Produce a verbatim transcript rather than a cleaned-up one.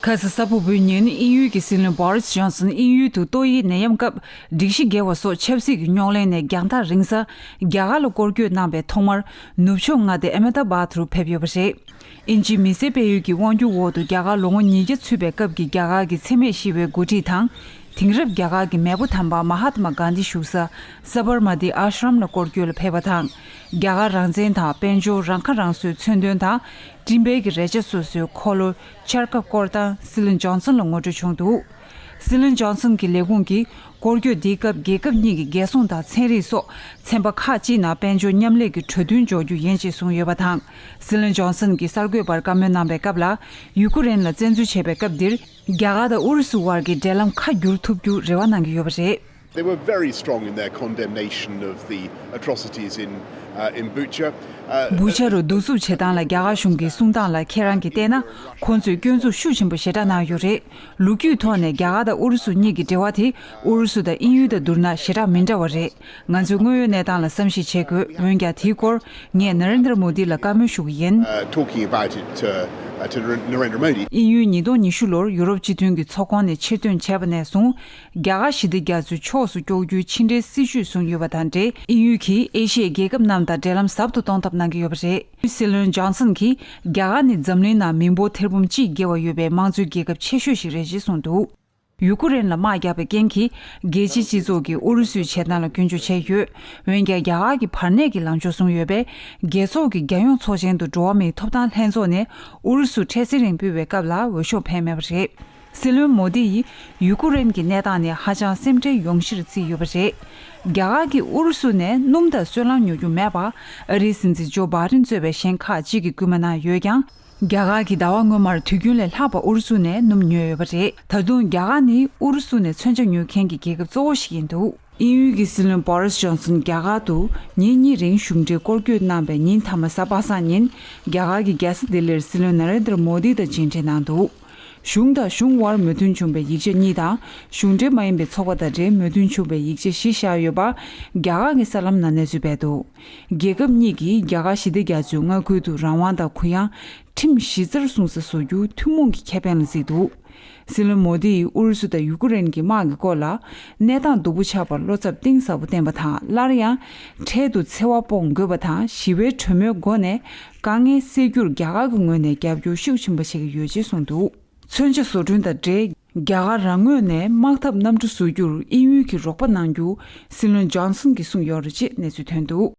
ཁ་སང་གཟའ་ཕུར་བུའི་ཉིན་དབྱིན་ཡུལ་གྱི་སྲིད་བློན་བོ་རིས་ཇོན་སན་དབྱིན་ཡུལ་དུ་ཏོག་དབྱིབས་ནད་ཡམས་སྐབས་སྒྲིག་གཞི་འགལ་བ་སོགས་ཆབ་སྲིད་ཀྱི་རྙོག་གླེང་ནས་རྒྱང་ཐག་རིང་སར་རྒྱ་གར་ལ་སྐོར་སྐྱོད་གནང་བའི་ཐོག་མར་ནུབ་ཕྱོགས་མངའ་སྡེ་ཨ་མེ་ད་བཱད་རུ་ཕེབས་ཡོད་པ་རེད། དབྱིན་ཇིའི་མི་སེར་སྤེལ་ཡུལ་གྱི་དབང་སྒྱུར་འོག་ཏུ་རྒྱ་གར་ལོ་ངོ་ཉིས་བརྒྱ་ཚུད་པའི་སྐབས་ཀྱི་རྒྱ་གར་གྱི་འཚེ་མེད་ཞི་བའི་འགོ་ཁྲིད་དང་། དེང་རབས་རྒྱ་གར་གྱི་མེས་པོ་དམ་པ་མ་ཧཱ་ཏ་མ་གྷན་དྷི་བཞུགས་ས་ས་བར་མ་ཏི་ཨཱ་ཤྲམ་ལ་སྐོར་སྐྱོད་ལ་ཕེབས་པ་དང་། རྒྱ་གར་རང་བཙན་དང་དཔལ་འབྱོར་རང་ཁ་རང་གསོའི་མཚོན་དོན་དང་། སྤྲིན་བལ་གྱི་རས་ཆ་སོ་སོའི་འཁོར་ལོ་འཆར་ཀ་བསྐོར་སྟངས་སྲིད་བློན་ཇོན་སན་ལ་ངོ་སྤྲོད་བྱུང་འདུག་སྲིད་བློན་ཇོན་སན་གྱི་ལས་ཁུངས་ཀྱིས་སྐོར་སྐྱོད་འདིའི་སྐབས་རྒྱལ་ཁབ་གཉིས་ཀྱི་རྒྱལ་སྲུང་དང་ཚན་རིག་སོགས་ཚན་པ་ཁག་ཅིག་ནང་དཔལ་འབྱོར་མཉམ་ལས་ཀྱི་གྲོས་མཐུན་འཇོག་རྒྱུ་ཡིན་ཞེས་གསུངས་ཡོད་པ་དང་། སྲིད་བློན་ཇོན་སན་གྱིས་གསར་འགོད་པར་བཀའ་མོལ་གནང་བའི་སྐབས་ལ། ཡུ་ཀེ་རེན་ལ་བཙན་འཛུལ་བྱས་པའི་སྐབས་འདིར། རྒྱ་གར་དང་ཨུ་རུ་སུ་དབར་གྱི་འབྲེལ་ལམ་ཁ་བསྒྱུར་ཐུབ་རྒྱུ་རེ་བ་གནང་གི་ཡོད་པ་རེད། They were very strong in their condemnation of the atrocities in, uh, in Bucha. Uh, བུ་ཆ་རུ་གདུག་རྩུབ་བྱེད་སྟངས་ལ་རྒྱ་གར་གཞུང་གི་གསུང་སྟངས་ལ་ཁྱེད་རང་གིས་བལྟས་ན། ཁོང་ཚོས་སྐྱོན་འཛུགས་ཤུགས་ཆེན་པོ་ཞེ་དྲག་གནང་ཡོད་རེད། ལོ་རྒྱུས་ཐོག་ནས་རྒྱ་གར་དང་ཨུ་རུ་སུ་གཉིས་ཀྱི་འབྲེལ་བ་དེ་ཨུ་རུ་སུ་དང་དབྱིན་ཡུལ་དང་བསྡུར་ན་ཞེ་དྲག་མི་འདྲ་བ་རེད། ང་ཚོས་དངོས་ཡོད་གནས་སྟངས་ལ་བསམ་གཞིག་བྱེད་དགོས། འོན་ཀྱང་དེའི་སྐོར་ངས་ན་རེན་དྲ་མོ་དི་ལ་བཀའ་མོལ་ཞུ་གི་ཡིན། Uh, talking about it to, uh, to Narendra Modi. དབྱིན་ཡུལ་ཉིས་སྟོང་ཉི་ཤུ་ལོར་ཡུ་རོབ་སྤྱི་མཐུན་གྱི་ཚོགས་ཁོངས་ནས་ཕྱིར་ཐོན་བྱས་པ་ནས་བཟུང་། རྒྱ་གར་ཞི་བདེ་རྒྱ་མཚོའི་ཕྱོགས་སུ་བསྐྱོད་རྒྱུའི་ཕྱི་འབྲེལ་སྲིད་ཇུས་བཟུང་ཡོད་པ་དང་འབྲེལ། དབྱིན་ཡུལ་གྱིས་ཨེ་ཤི་ཡའི་རྒྱལ་ཁབ་རྣམས་དང་འབྲེལ་ལམ་ཟབ་ཏུ་གཏོང་ཐབས་གནང་གི་ཡོད་པ་རེད། སྲིད་བློན་ཇོན་སན་གྱིས་རྒྱ་གར་ནི་འཛམ་གླིང་ནང་མི་འབོར་ཐེར་འབུམ་གཅིག་བརྒལ་བ་ཡོད་པའི་དམངས་གཙོའི་རྒྱལ་ཁབ་ཆེ་ཤོས་ཤིག་རེད་ཅེས་གསུངས་འདུག་ཡུ་ཀེ་རེན་ལ་དམག་བརྒྱབ་པའི་རྐྱེན་གྱིས་རྒྱལ་སྤྱིའི་སྤྱི་ཚོགས་ཀྱིས་ཨུ་རུ་སུའི་བྱེད་སྟངས་ལ་སྐྱོན་བརྗོད་བྱས་ཡོད། འོན་ཀྱང་རྒྱ་གར་གྱིས་བར་གནས་ཀྱི་ལངས་ཕྱོགས་བཟུང་ཡོད་པས། རྒྱལ་ཚོགས་ཀྱི་རྒྱལ་ཡོངས་ཚོགས་ཆེན་དུ་འགྲོ་བ་མིའི་ཐོབ་ཐང་ལྷན་ཚོགས་ནས་ཨུ་རུ་སུར་འཕྲལ་སེལ་རིང་སྤེལ་བའི་སྐབས་ལ་འོས་ཤོག་འཕེན་མེད་པ་རེད། སྲིད་བློན་མོ་དི་ཡིས་ཡུ་ཀེ་རེན་གྱི་གནས་སྟངས་ནི་ཧ་ཅང་སེམས་ཁྲལ་ཡོང་གཞིར་བརྩིས་ཡོད་པ་རེད། རྒྱ་གར་གྱིས་ཨུ་རུ་སུ་ནས་སྣུམ་དང་སོལ་རླངས་ཉོ་རྒྱུ་མེད་པར་ཨ་རིའི་སྲིད་འཛིན་ཇོ་བྷའི་ཌེན་གཙོས་པའི་གཞན་ཁག་ཅིག་གིས་སྐུལ་མ་གནང་ཡོད་ཀྱང་། རྒྱ་གར་གྱིས་ཟླ་བ་སྔོན་མར་དུས་རྒྱུན་ལས་ལྷག་པར་ཨུ་རུ་སུ་ནས་སྣུམ་ཉོས་ཡོད་པ་རེད། ད་དུང་རྒྱ་གར་ནི་ཨུ་རུ་སུ་ནས་མཚོན་ཆ་ཉོ་མཁན་གྱི་རྒྱལ་ཁབ་གཙོ་བོ་ཞིག་ཡིན་འདུག་དབྱིན་ཡུལ་གྱི་སྲིད་བློན་བྷོ་རིས་ཇོན་སན་རྒྱ་གར་དུ་ཉིན་གཉིས་རིང་གཞུང་འབྲེལ་སྐོར་སྐྱོད་གནང་བའི་ཉིན་མཐའ་མ་གཟའ་པ་སངས་ཉིན་རྒྱ་གར་གྱི་རྒྱལ་ས་ལྡི་ལིར་སྲིད་བློན་ན་རེན་དྲ་མོ་དི་དང་མཇལ་འཕྲད་གནང་འདུག་གཞུང་དང་གཞུང་དབར་མོས་མཐུན་བྱུང་བའི་ཡིག་ཆ་གཉིས་དང་། གཞུང་འབྲེལ་མ་ཡིན་པའི་ཚོགས་པ་དང་འབྲེལ་མོས་མཐུན་བྱུང་བའི་ཡིག་ཆ་བཞི་བཞག་ཡོད་པ་རྒྱ་གར་གྱི་གསར་ལམ་ནང་གནས་ཚུལ་སྤེལ་འདུག་རྒྱལ་ཁབ་གཉིས་ཀྱིས་རྒྱ་གར་ཞི་བདེ་རྒྱ་མཚོའི་མངའ་ཁུལ་དུ་རང་དབང་དང་གུ་ཡངས་ཁྲིམས་གཞི་རྩར་སྲུང་ས་བཟོ་རྒྱུ་ཐུན་མོང་གི་ཁེ་ཕན་ལ་གཟིགས་འདུག་སྲིད་བློན་མོ་དི་ཡིས་ཨུ་རུ་སུ་དང་ཡུ་ཀེ་རེན་གྱི་དམག་གི་སྐོར་ལ། གནས་སྟངས་སྡུག་པོ་ཆགས་པར་བློ་འཚབ་གཏིང་ཟབ་པོ་བསྟན་པ་དང་། སླར་ཡང་འཕྲལ་དུ་འཚེ་བ་སྤོང་དགོས་པ་དང་། ཞི་བའི་གྲོས་མོལ་སྒོ་ནས་དཀའ་ངལ་སེལ་རྒྱུར་རྒྱ་གར་གྱི་ངོས་ནས་རྒྱབ་སྐྱོར་ཤུགས་ཆེན་པོ་བྱེད་ཀྱི་ཡོད་ཅེས་གསུངས་འདུག་མཚོན་ཆ་བཟོ་སྐྲུན་དང་འབྲེལ། རྒྱ་གར་རང་ངོས་ནས་དམག་འཐབ་གནམ་གྲུ་བཟོ་རྒྱུར་དབྱིན་ཡུལ་གྱིས་རོགས་པ་གནང་རྒྱུ་སྲིད་བློན་ཇོན་སན་གྱིས་གསུངས་ཡོད་རེད་ཅེས་གནས་ཚུལ་ཐོན་འདུག